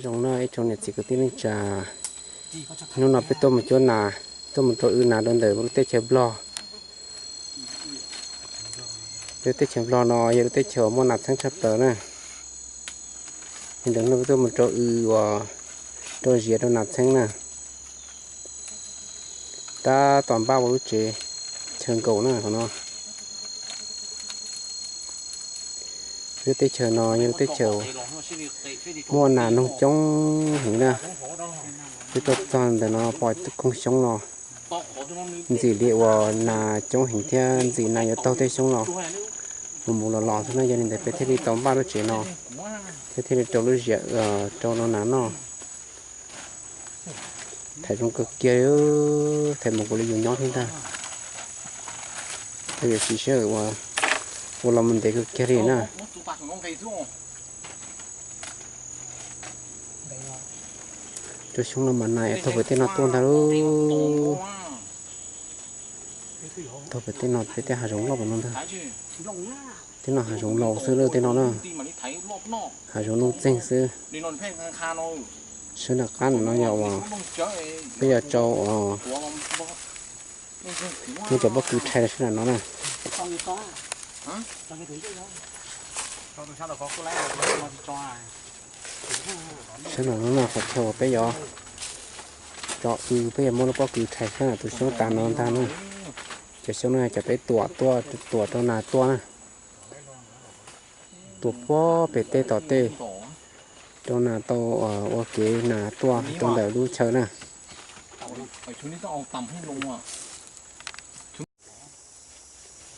Zoo na ib tsoom niam txiv kwv tij neej tsa, hnub no peb tuaj mus cuab nas, tuaj mus rau w nas rau ntawm lub teb chaws Nplog. Lub teb chaws Nplog no yog lub teb chaws uas muaj nas txheeb tshaj plaws na. Li ntawd hnub no peb tuaj mus rau w uas rau ziav rau nas txheeb na. Tab tom npaj ua lub tsev chaw nkaum na qhov no. Lub teb chaws no yog lub teb chaws muaj nas noog coob heev na. Peb tuaj txog ntawm no pom koog xyoob no, ntxim li uas nas coob heev thiab ntxim nas yuav taug tej xyoob no mus mus los los xwb na. Yog li ntawd peb thiaj li tau npaj lub tsev no thiab thiaj li rau lub ziav rau nas noj. Thaiv zoo kawg kiag, thaiv mus kuv li yus nyob thiab ntag. Yuav siv sij hawm ua los mus ntev kawg kiag li na. Cov xyoob no mas nas taug pem tej no tuaj ntag lauj. Taug pem tej no, pem tej hav zoov loj pem no ntag. Tej no hav zoov laus xwb lawm tej no na. Hav zoov nuj txeeg xwb. Sawv nram qab no yog uas peb yuav tsau, muaj cov pob kws rhais sawv nram no na. Sawv nram no na qhov chaw uas peb yuav tso w, peb yuav muab lub pob kws rhais sawv nram tus xyoob tas no ntag na. Cov xyoob no cov peb tuam tuaj, tuam rau nas tuaj na. Tuam puag pem tej tom tej rau nas tau ua kev nas tuaj rau ntawm lub chaw na.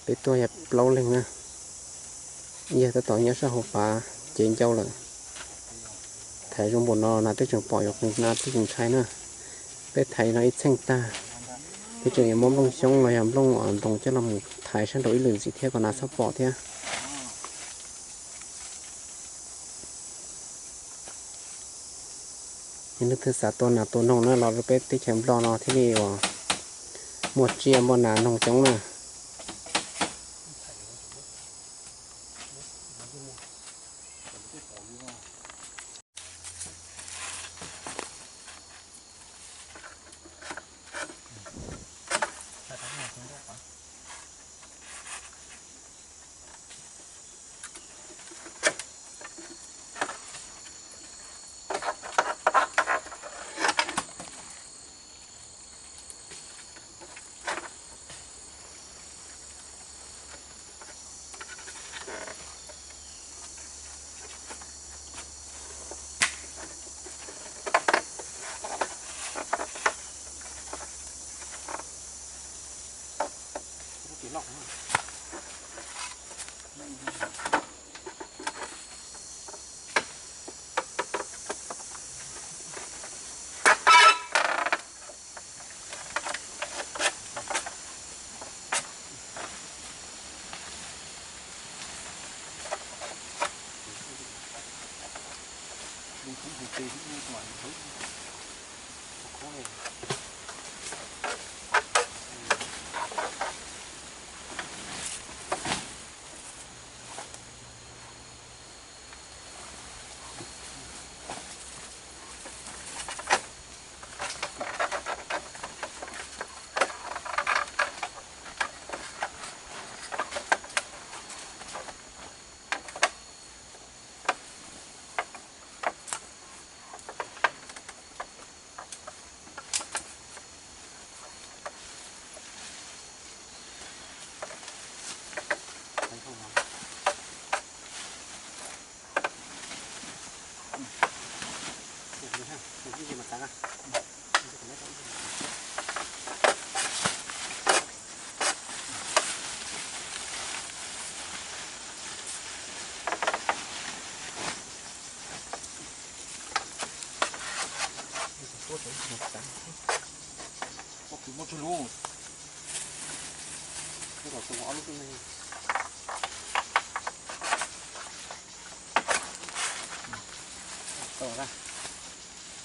Peb tuaj yog plaub leeg na, ib yog tab tom nyob sab hauv pas cev ncau lawm. Thaiv zoo npaum no nas twb tseem pom yuav qees, nas twb tseem ntshai na. Peb thaiv no ib txheej tag, peb tseem yuav muab nplooj xyoob los yog nplooj ntoos coj los mus thaiv sab nraud ib lwm ntxiv thiab kom nas txhob pom thiab. Yog leej twg xav tua nas tua noog na los rau peb teb chaws Nplog no thiaj li uas muaj tsiaj muaj nas noog coob na.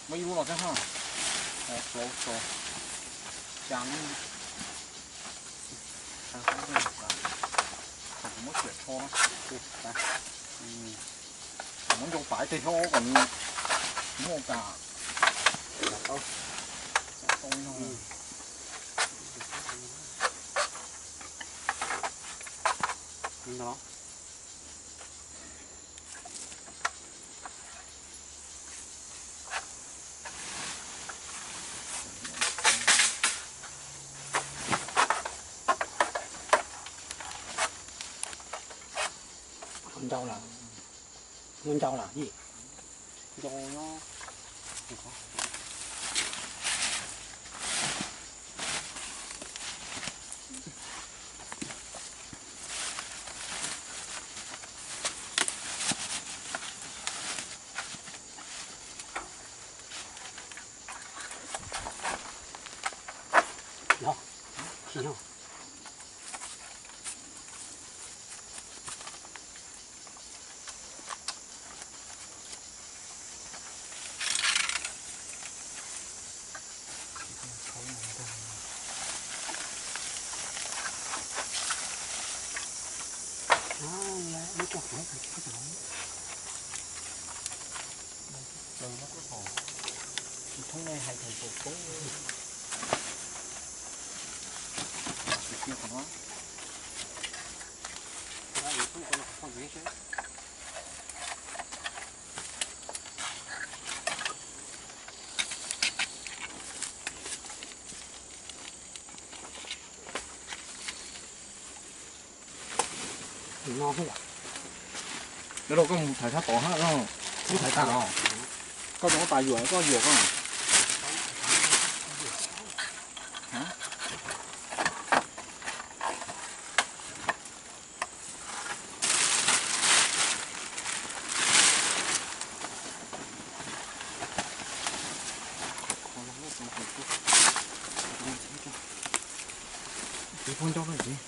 Muaj ib lub no thiab ha. Plaub tso, xya lub. Muab xiam tsho na. Muab ncau pais tej hlob kom nws Muaj tas. Ncau lawm, ncau lawm yij. Ncau nyob. Thoob nej hais thaum poob. Nyob rau koj mus thaiv sab tod hab, koj thaiv tas os. Koj tau tas yuam koj yuam koj. Tiv phooj ncauj no ces.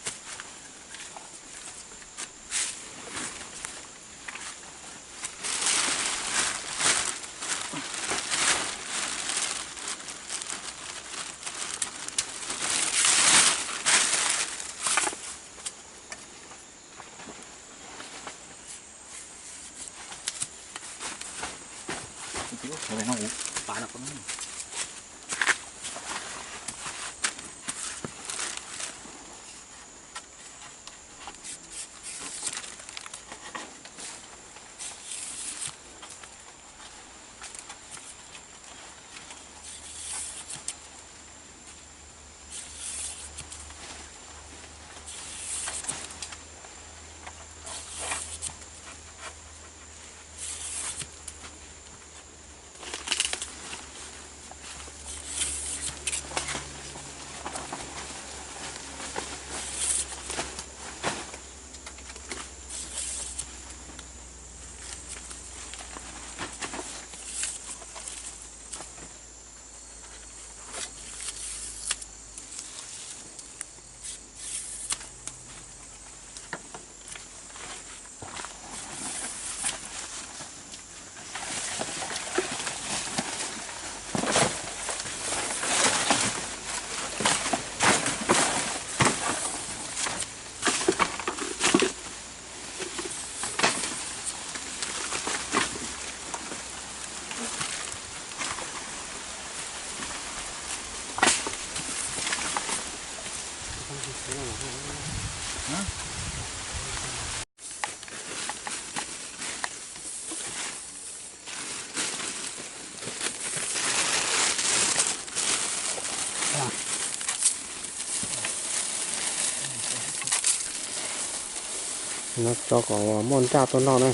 No tso kom muaj nraj tuaj noj na.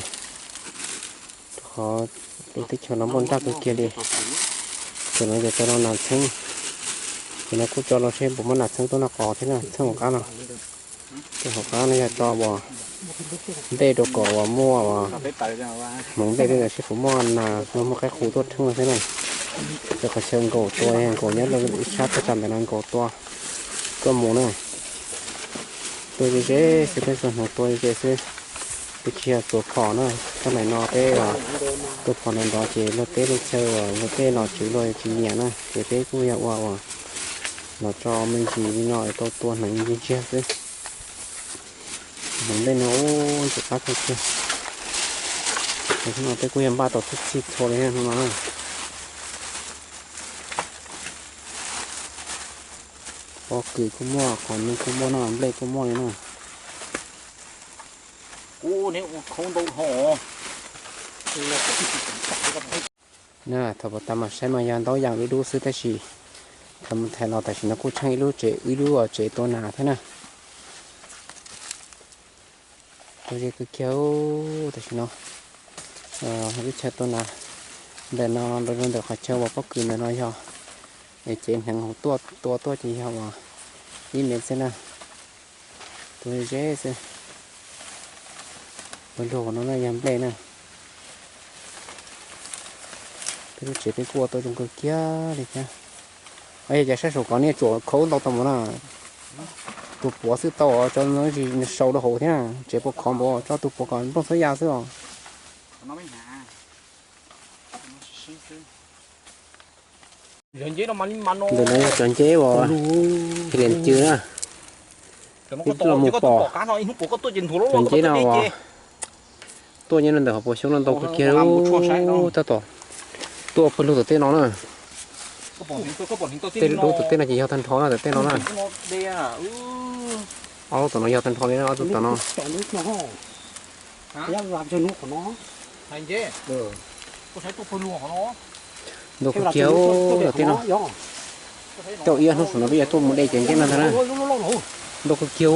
Rau qhov lub teb chaws no muaj nraj kawg kiag li. Cov no yog cov no nas txheeb. Cov no kuj tso los seb puas muaj nas txheeb tuaj noj qos thiab na, txheeb hauv qab no. Tej hauv qab no yog tso uas ntej rau kom uas muaj uas hmoov ntej tej ntawd seb puas muaj nas muaj qaib qus tuaj rheeb xwb na. Rau qhov xyaw nkaus tua, nkaus nyob rau ib sab thaj tsam ntawm no nkaus tua tuaj mus na. Tua ze ze xwb, peb txhua hmoov tua ze ze xwb. Peb tsis yog tua phom na, sab nraim no peb tua phom nrov nrov ces luag teb luag chaw luag tej nom tswv luag tsis nyiam na, ces peb kuj yog ua uas los tso me ntsis li no tau tua hneev ntsiag ntsiag xwb. Hmoov ntej no ua ntxim qab kawg kiag. Hnub no peb kuj yog npaj tau txhij txhua li hnub no na. Pob kws kuj muaj, qos nuv kuj muaj no, nplej kuj muaj li no. Na, thaum pas tas mas saib mas yog ntau yam dub dub xwb tab sis thaum mus thaiv los tam sim no kuj tsheej ib lub tsev, ib lub tsev tua nas thiab na. Tua ze kawg kiag tam sim no. Lub chaw tua nas ntawm no los rau ntawm qhov chaw uas pob kws ntawm no yog, es cev hneev hauv tuaj tua tuaj ces yog uas ib mev xwb na. Tua ze xwb. Ua luag no na yog nplej na. Peb lub tsev peb kuj ua tau zoo kawg kiag li thiab. Yog cov sab saum kov nej tsuas khauv ntau tau mus na. Tus puav xwb tau, cov no tsis sau rau hauv thiab, tsev puas khov npaum tso tus puav kom nplooj txhab ya xwb os. Ntawm no yog cov nceb uas phi lias cw na. Ib los mus pom cov nceb no uas tuaj nyob rau ntawm hauv paus xyoob no ntau kawg kiag, tab tom tuaj pawg lug tom tej no na. Tej lub tom tej no ces yog tag nrho na, tom tej no na. Ob lub tom no yog tag nrho li na, ob lub tom no. Ntau kawg kiag tom tej no. Tej ib hnub saum no peb yuav tuaj mus de cov nceb no ntag na. Ntau kawg kiag.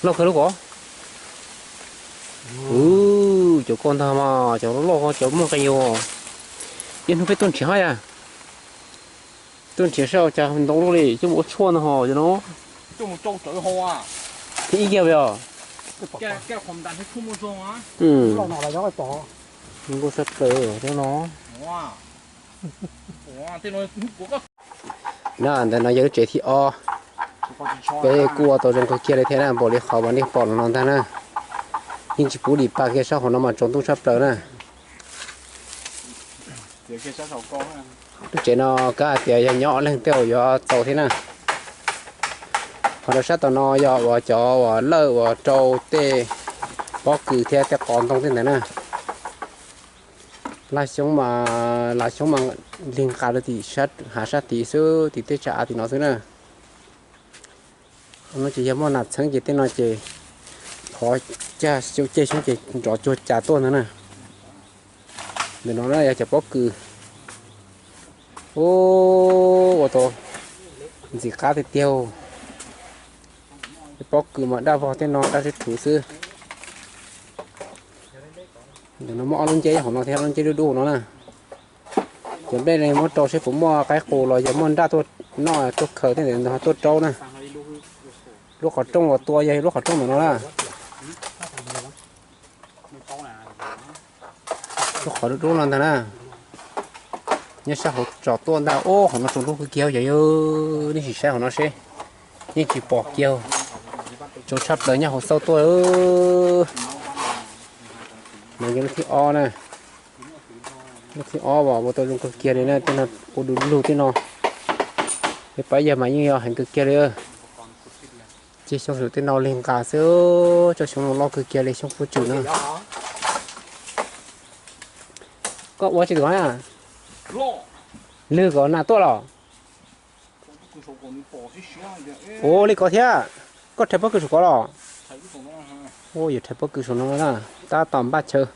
Loj kawg lub ko. Cov ko ntag mas cov loj loj, cov muaj qee yus. Ib hnub peb tuaj nrhiav hab ya. Tuaj nrhiav saib cas ntau luaj li, coj mus ua tshuaj ntag hos cov no. Thiab ib kiag os. Nkuj sab plaws cov no. Na, ntawm no yog lub tsev thib ob. Peb kuj ua tau zoo kawg kiag li thiab na, npaum li qhov uas nej pom los no ntag na. Yeej tsis pub dim pa kiag, sab hauv no mas tsaus ntuj tshaj plaws na. Lub tsev no kav hais tias yog nyob ob leeg tej uas yuav txaus thiab na. Qhov rau sab tom no yog uas cov uas lawj uas rau tej pob kws thiab tej qos ntoo tej ntawd na. Laj xyoob mas, laj xyoob mas lig nqa rau tim hav sab tid xwb, tim tej tsa av tim no xwb na. No ces yog muaj nas txheeb ces tej no ces thov caj xyoob, caj xyoob ces nrov cuag cas tuaj ntag na. Ntawm no na yog cov pob kws. Ua tau ntxim qab tiag tiag. Pob kws mas daj vog tej no daj sib rhuv xwb. Ntawm no muaj ob lub nceb hauv no thiab, ob lub nceb dub dub no na. Cov nplej no muab rau seb puas muaj qaib qus los yog muaj nraj tuaj noj tuaj khaws tej ntawd tuaj rau na. Lub qhov rooj uas tua yog lub qhov rooj ntawm no na. Lub qhov dub dub no ntag na. Nyob sab hauv tsom tuaj ntag. Ub, qhov no tsaus ntuj kawg kiag yog, nej sim saib qhov no seb. Yeej tsis pom kiag. Tsaus tshaj plaws nyob hauv xauj tuaj. No yog lub thib ob na. Lub thib ob uas ua tau zoo kawg kiag li na, tej no ua du lug tej no. Peb pab yawg mas yeej yog heev kawg kiag li. Ceg xyoob saum tej no lig nqa xwb, cov xyoob no loj kawg kiag li, xyoob fuj tswm na. Koj ua tsis tus na? Lwg kom nas tuaj los? Ua li ko thiab. Koj rhais pob kws saum ko los? Ua, yuav rhais pob kws saum no na, tab tom npaj chaw.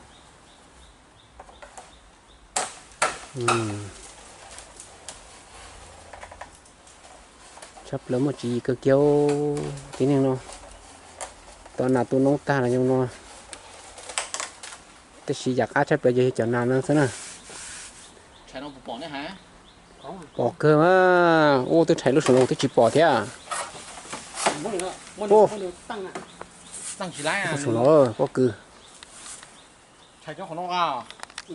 Tshaj plaws muaj tswv yim kawg kiag tib neeg no. Tom nas tu noob tag los zoo no. Tab sis yam qab tshaj plaws ces yog cov nas no xwb na. Pom kawg mas, ua twb rhais lub saum no twb tsis pom thiab. Saum no pob kws.